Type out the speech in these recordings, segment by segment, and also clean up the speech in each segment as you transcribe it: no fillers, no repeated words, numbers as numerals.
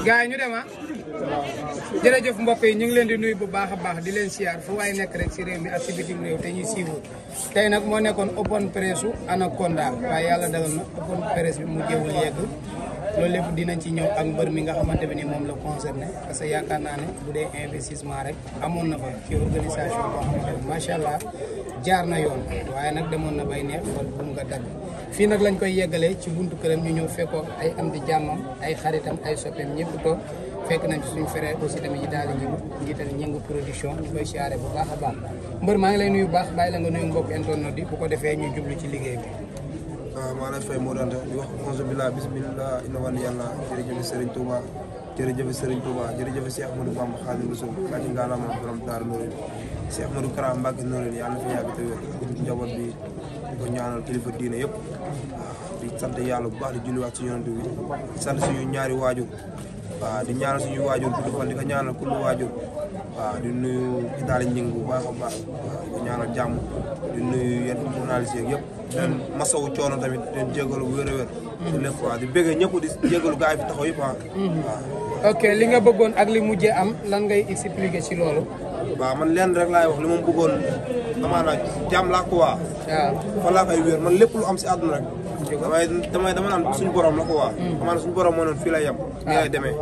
gars yi ñu dem jërëjëf mbokk yi ñu ngi leen di nuyu bu baax a baax di leen siyaar fu waaye nekk rek si réew mi ak si bitim réew te ñuy siiwoo tey nag moo nekkoon open press Anaconda waaye yàlla dagal na open press bi mu jéewul yegg loolu lépp dinañ ci ñëw ak mbër mi nga xamante ne ni moom la concerné parce que yaakaar naa ne bu dee investissement rek amoon na fa ci organisation boo xamante ne macha allah jaar na yoon waaye nag demoon na bay neex wala bu nga dagg fii nag lañ koy yeggalee ci buntu këram ñu ñëw fekkoo ay am di jàmmam ay xaritam ay soppeem ñëpp toog fekk nañ ci suñu frère aussi tamit yi daal di ñëw njiital ñëngu production ñu koy siyaare bu baax a baax mbër maa ngi lay nuyu baax bàyyi la nga nuyu mbokk internet yi bu ko defee ñu jublu ci liggéey bi. waaw maa lay fay moo doon di wax onze billah bismillah inna wali yàlla jërëjëf Serigne Touba jërëjëf Serigne Touba jërëjëf Cheikh Ahmadou Bamba Khadimu Rasul maa ci ngaalama borom Daaru Nooréni Cheikh Ahmadou Kara Mbacké Nooréni yàlla na fi yàgg te wér njaboot bi di ko ñaanal kilifa diine yëpp di sant yàlla bu baax di julliwaat si yonent bi di sant suñu ñaari waajur waaw di ñaanal suñu waajur bu defal di ko ñaanal kullu waajur waaw di nuyu daal ñing bu baax a baax waaw di ko ñaanal jàmm di nuyu yéen journaliste yeeg yëpp den masawu coono tamit den jégalu bu wér a wér di lépp waaw di bëggee ñëpp di jégalu gars yi fi taxaw yëpp waaw ok li nga bëggoon ak li mujjee am lan ngay expliquer ci loolu waaw man leen rek laay wax li moom bëggoon amaana jàmm laa ko waa waaw fa laa koy wér man lépp lu am si àdduna rek dama naan suñu borom la ko waa amaana suñu borom moo noon fii lay yem fii lay demee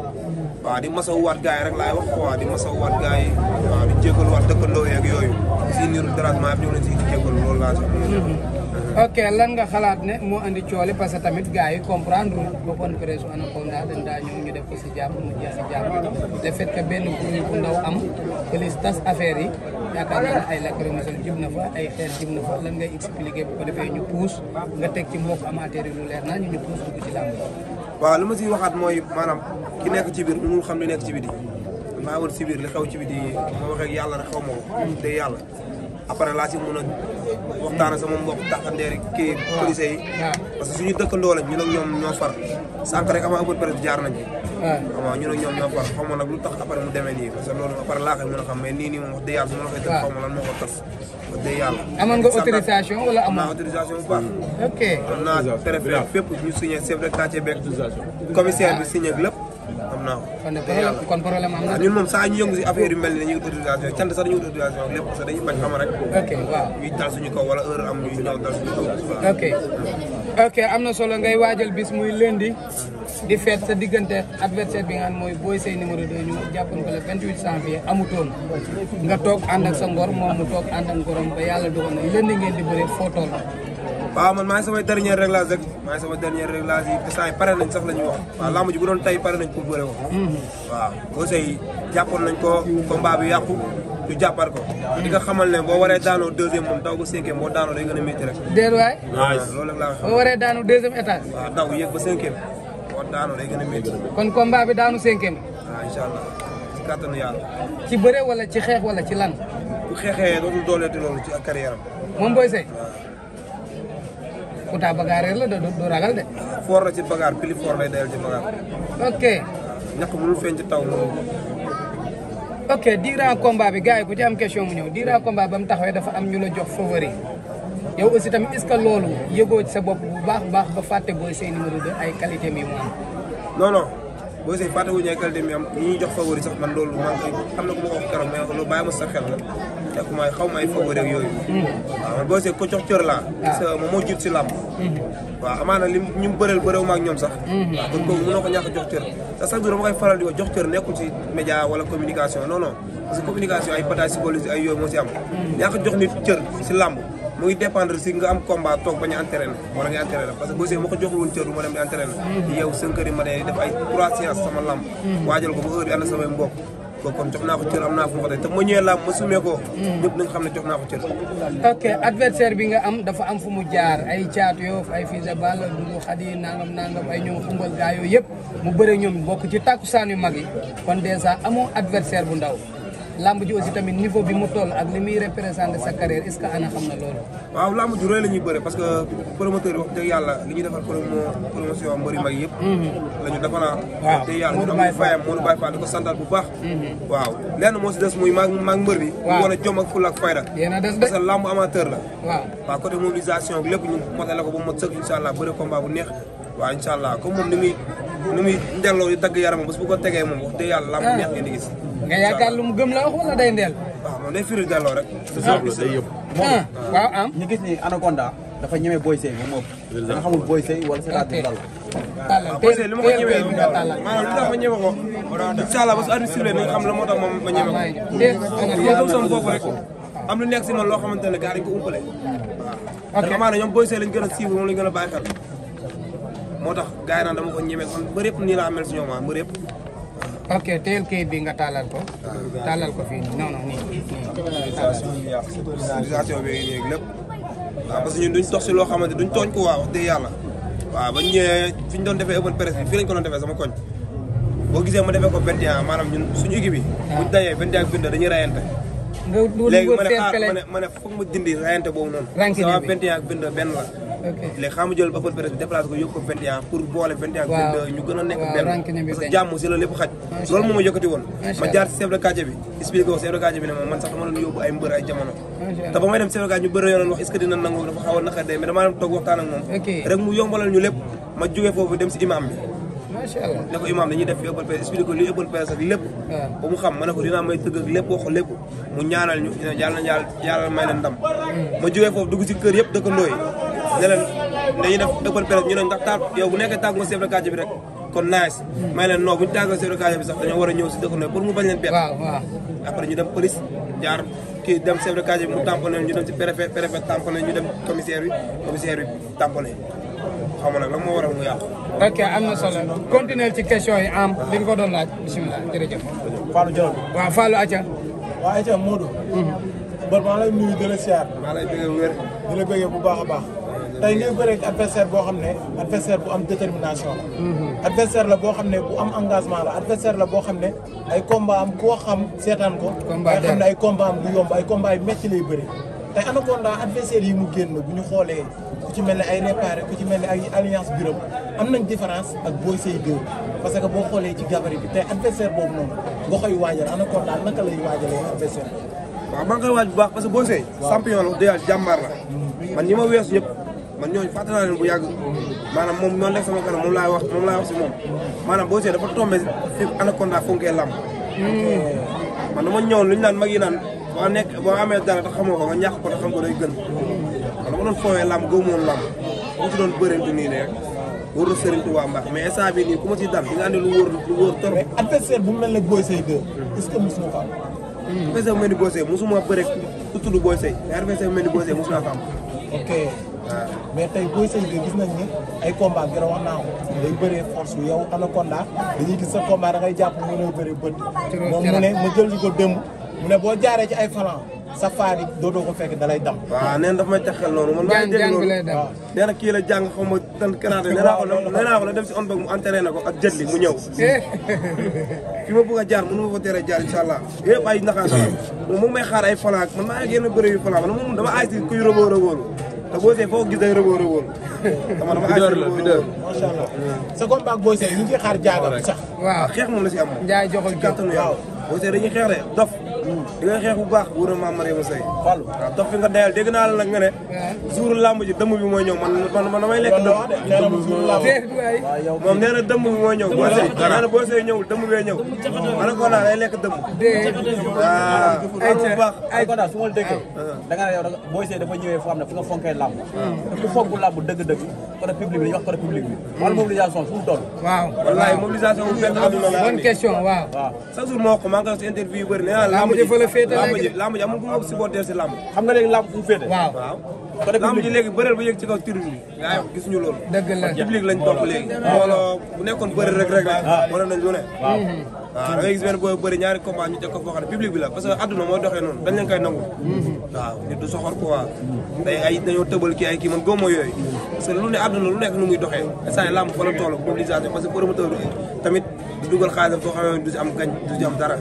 waaw di masawuwaat gars yi rek laay wax quoi di masawuwaat gars yi waaw di jégaluwaat dëkkandoo yeeg yooyu si niiru dérangement yëpp ñu leen si jégalu loolu laa si ok lan nga xalaat ne moo andi coole parce que tamit gars yi comprendre open press Anaconda dañ daa ñëw ñu def ko si jàmm mu jeex si jàmm le fait que benn bruit bu ndaw am police tas affaire yi yaakaar naa ne ay lacrymogène jib na fa ay xeer jib na fa lan ngay expliquer bu ko defee ñu puus nga teg ci mbokk amateur yi lu leer naa ñu puus dugg ci làmb waaw li ma siy waxaat mooy maanaam ki nekk ci biir mënul xam li nekk ci biti maa war si biir li xew ci biti ma waxee ak yàlla rek xaw ma ko de yàlla après laa si mën a waxtaan ak sama mbokk taxandeer kii police yi parce que suñu dëkkandoo lañ ñun ak ñoom ñoo far sànq rek ama open press jaar nañ ci waaw ñun ak ñoom ñoo far xaw ma nag lu tax après mu demee nii parce que loolu après laa koy mën a xam mais nii moom wax dëgg yàlla su ma la koy def xaw ma lan moo ko tas wax dëgg yàlla amoon nga autorisation wala amoon naa autorisation bu baax ok am naa préfet fépp ñu signé chef de quartier beeg commissaire bi signé ak lépp am naa ko kon problème am na ñun moom saa ñu yëngu si affaire yu mel ni dañuy autorisation cant sax dañuy autorisation lépp parce que dañuy bañ xam rek ok waaw ñuy dal suñu kaw wala heure am ñuy ñëw dal suñu kaw ok ok am na solo ngay waajal bis muy lundi di feet sa diggante adversaire bi nga xam mooy Boy Seye numéro 2 ñu jàppoon ko le 28 janvier amutoon nga toog ànd ak sa ngor moom mu toog ànd ak ngorom ba yàlla dogal na lundi ngeen di bëree foo toll waaw man maa ngi samay dernier réglage rek maa ngi sama dernier réglage yi te saa yi pare nañ sax la ñuy wax waaw lamb ji bu doon tey pare nañ pour bëre ko waaw Boy Seye jàppoon nañ ko combat bi yàqu ñu jàppar ko di nga xamal ne boo waree daanoo deuxième moom daw ba cinquième boo daanoo day gën a métti rek déet waay loolu rek laa xam boo waree daanu deuxième étage waaw daw yéeg ba cinquième boo daanoo day gën a métti kon combat bi daanu cinquième waaw incha allah ci kàttanu yàlla ci bëre wala ci xeex wala ci lan bu xeexee dootul dooleeti loolu ci carrière am moom Boy Seye Kouta bagaar la du ragal de. foor na ci bagaar pili foor lay dayal ci bagaar. ok. ñàkk mënul feeñ ci taw moom. ok durant combat bi gars yi ku ci am question mu ñëw durant combat ba mu taxawee dafa am ñu la jox favori yow aussi tamit est-ce que loolu yëgoo ci sa bopp bu baax baax ba fàtte Boy Seye numéro 2 ay qualité mi mu am. non non Boy Seye fàtte wuñu ay qualité mi am ñi ñuy jox favori sax man loolu man xam na ko ma ko wax keroog mais loolu bàyyi ma sa xel la. fekk may xaw ma ay favori ak yooyu. waaw man Boy Seye ko jox cër laa. parce que moom moo jiit si làmb. waaw amaana li ñu bëreel bëreewu ma ak ñoom sax. waaw kon kooku mënoo ko ñàkk a jox cër. te chaque jour dama koy faral di ko jox cër nekkul ci média wala communication non non parce que communication ay bataille psychologique ay yooyu moo si am. ñàkk jox nit cër si làmb mu ngi dépendre si nga am combat toog bañ a entraîné wala nga entraîné parce que Boy Seye moo ko joxul woon cër du ma dem di entraîné. yow 5 heures yi ma dee def ay 3 séances sama làmb. waajal ko ba heure yi ànd samay mbokk. kon jox naa ko cër am naa fu mu ko tey te ma ñëwee làmb ma sumee ko ñëpp nañ xam ne jox naa ko cër. ok adversaire bi nga am dafa am fu mu jaar ay caatu Yoff ay Fils de Balla Doudou Khady nangam ay ñoom xumbal gaa yooyu yëpp mu bëre ñoom bokk ci takkusaan yu mag yi kon dèjà amoo adversaire bu ndaw lamb ji aussi tamit niveau bi mu toll ak li muy représenté sa carrière est-ce que ana xam na loolu. waaw lamb ju rëy la ñuy bëre parce que promoteur yi wax dëgg yàlla li ñuy defal promotion mbëri mag yëpp. la ñu defal wax dëgg yàlla ñu am fayam Modou Baye Fall di ko santal bu baax. waaw lenn moo si des muy maag mbër bi. waaw mu wane jom ak fulla ak fayda. yéen a des de parce que lamb amateur la. waaw côté mobilisation lépp ñu motale ko ba mu sëkk incha allah bëre combat bu neex. waaw incha allah comme moom ni muy nu muy ndelloo di dagg yaramam bés bu ko tegee moom wax dëgg yàlla lamb neex ngeen di gis. nga yaakaar lu mu gëm la wax wala day ndeel. waaw moom day firi delloo rek. day yëpp. waaw am. ñu gis ni Anaconda dafa ñeme Boy Seye moom moo. da nga xamul Boy Seye wala c'est dal. waaw Boy Seye li ma ko ñëwee maanaam li tax ma ñëwee ko. incha allah ba su arbitre sifflé nañ xam la moo tax moom ma ñëwee ko. ma gëm sama bopp rek am lu nekk si man loo xamante ne gars dañ ko umpale. waaw te amaana ñoom Boy Seye lañ gën a siiw moom lañ gën a bàyyi xel moo tax gars yi naan dama ko ñeme kon mbër yëpp nii laa mel si ñoom mbër yëpp. ok teel kayit bi nga taalal ko. taalal ko fii non non nii. civilisation bi léegi lépp. waaw parce que ñun duñ dox si loo xamante duñ tooñ ko waaw wax dëgg yàlla. waaw ba ñëwee fi ñu doon defee open presse bi fii lañ ko doon defee sama koñ. boo gisee ma defee ko 21 maanaam ñun suñu équipe bi. buñ dajee 21 ak bind dañuy rayante. léegi ma ne foog ma dindi rayante boobu noonu. ranking bi 21 ak bind benn la. ok léegi xam nga jël open presse bi déplacé ko yóbbu ko 21 pour boole 21 ak bind ñu gën a nekk benn parce que jàmm si la lépp xaj loolu moo ma yëkkati woon ma jaar si chef de quartier bi expliqué ko chef de quartier bi ne moom man sax dama doon yóbbu ay mbër ay jamono te ba may dem chef de quartier ñu bëri yoon wax est-ce que dina nangu dafa xaw a naqar day mais damaa dem toog waxtaan ak moom rek mu yombalal ñu lépp ma jógee foofu dem si imam bi macha allah ne ko imam dañuy def fi open presse expliqué ko li open presse ak lépp ba mu xam ma ne ko dinaa may tëgg ak lépp wax lépp mu ñaanal ñu yàlla na yàlla may leen ndam ma jógee foofu dugg si kër yëpp dëkkandoo yi ne leen dañuy def open presse ñu ne ndax taal yow bu nekkee tàggu nga chef de quartier bi rek kon nice may leen non bu ñu tàggoo chef de quartier bi sax dañoo war a ñëw si dëkkandoo pour mu bañ leen bett après ñu dem police jaar kii dem chef de quartier bi mu tamponné ñu dem si préfet tamponné ñu dem commissaire bi tamponné xam nga nag la moo waral mu yàqu. ok am na solo continuer ci question yi am li nga ko doon laaj bisimilah jërëjëf. Fallou Diallo. waaw Fallou Atia. waaw Atia Modou. bër maa lay nuyu di la siyaar. maa lay bëggee wér. di la bëggee bu baax a baax. tey ngay bëreeg adversaire boo xam ne adversaire bu am détermination la. adversaire la boo xam ne bu am engagement la adversaire la boo xam ne ay combat am koo xam seetaan ko. nga xam ne ay combat am du yomb ay combat yu métti lay bëri. tey Anaconda adversaire yi mu génn bu ñu xoolee ku ci mel ne ay réparé ku ci mel ne ay alliance Birame am nañ différence ak Boy Seye 2 parce que boo xoolee ci gabarit bi tey adversaire boobu noonu nga koy waajal Anaconda naka lay waajalee adversaire bi. waaw maa ngi koy waaj bu baax parce que Boy Seye champion la wax dëgg yàlla jàmbaar la man ñi ma weesu ñëpp man ñooñu fàtte naa leen bu yàgg maanaam moom noonu nekk sama kanam moom laay wax si moom maanaam Boy Seye dafa tombé fi Anaconda fonkee làmb man dama ñëwoon lu ñu naan mag yi naan boo amee dara te xamoo ko nga ñàkk ko te xam ko day gën man dama doon foowee làmb gëmu woon làmb mu ci doon bërintu nii rek wóor na Serigne Touba Mbacke mais instant bii nii ku ma ci dal di nga andi lu wóor trop. mais adversaire bu mel ne Boy Seye 2 est-ce que mosuma ko am. adversaire bu mel ni Boy Seye mosuma bëre ku tudd Boy Seye mais adversaire bu mel ni Boy Seye mosuma ko am. ok mais tey Boy Seye 2 gis nañ ne ay combat bi wax naa ko day bëree force yow Anaconda dañuy gis sa combat da ngay jàpp mu lay bëree bët. moom mu ne ma jël ko démb mu ne boo jaaree ci ay falan sa faar yi dootoo ko fekk dalay dam. waaw nee na daf may taxal noonu man maa ngi dégg loolu nee na kii la jàng xaw ma tan kanaate nee naa ko la dem si on bag mu entraîné ko ak jët li mu ñëw fi ma bëgg a jaar mënu ma ko teree jaar incha allah yëpp ay naxaata la moom mu may xaar ay falan man maa ngi génn bëre yu falan man moom dama aay si kuy rëboo rëboolu te Boy Seye foo gis day rëboo rëboolu dama aay si rëboo macha allah sa combat ak Boy Seye ñu ngi xaar jaaga bi sax waaw xeex moom la si am Ndiaye joxal kàttanu yàlla Boy Seye dañuy xeex de dof di nga xeex bu baax wóor na maam Mariama Seye Fallou waaw dof fi nga dayal dégg naa la nag nga ne jour lamb ji dëmm bi mooy ñëw man damay lekk dëmm moom nee na dëmm bi mooy ñëw Boy Seye nee na Boy Seye ñëwul dëmm bee ñëw Anaconda day lekk dëmm waaw bu baax Anaconda su ma la déggee da nga ne yow Boy Seye dafa ñëwee foo xam ne fu nga fonkee làmb ku fonk làmb dëgg-dëgg côté public bi dañuy wax côté public bi wala mobilisation fu mu toll waaw wallaay mobilisation bu benn àdduna la bonne question waaw chaque jour moo wax ko maa ngi koy wax si interview yu bëri nee naa lamb ji amul ku ma supporter si lamb xam nga léegi làmb fu mu féete waaw lamb ji léegi bëreel ba yëg ci kaw tribune bi gaa yi gis ñu loolu dëgg la public lañ topp léegi mbooloo bu nekkoon bëri rek wala nañ lu ne waaw da ngay gis benn booy bëri ñaari combat ñu teg ko foo xam ne public bi la parce que adduna mooy doxee noonu dañ leen koy nangu waaw nit du soxor quoi day ay dañoo tëbal kii ay kii man góoma yooyu parce que lu ne adduna lu nekk nu muy doxee instant yi lamb fa la toll mobilisation parce que promoteur tamit du dugal xaalis foo xam ne du si am gañ du si am dara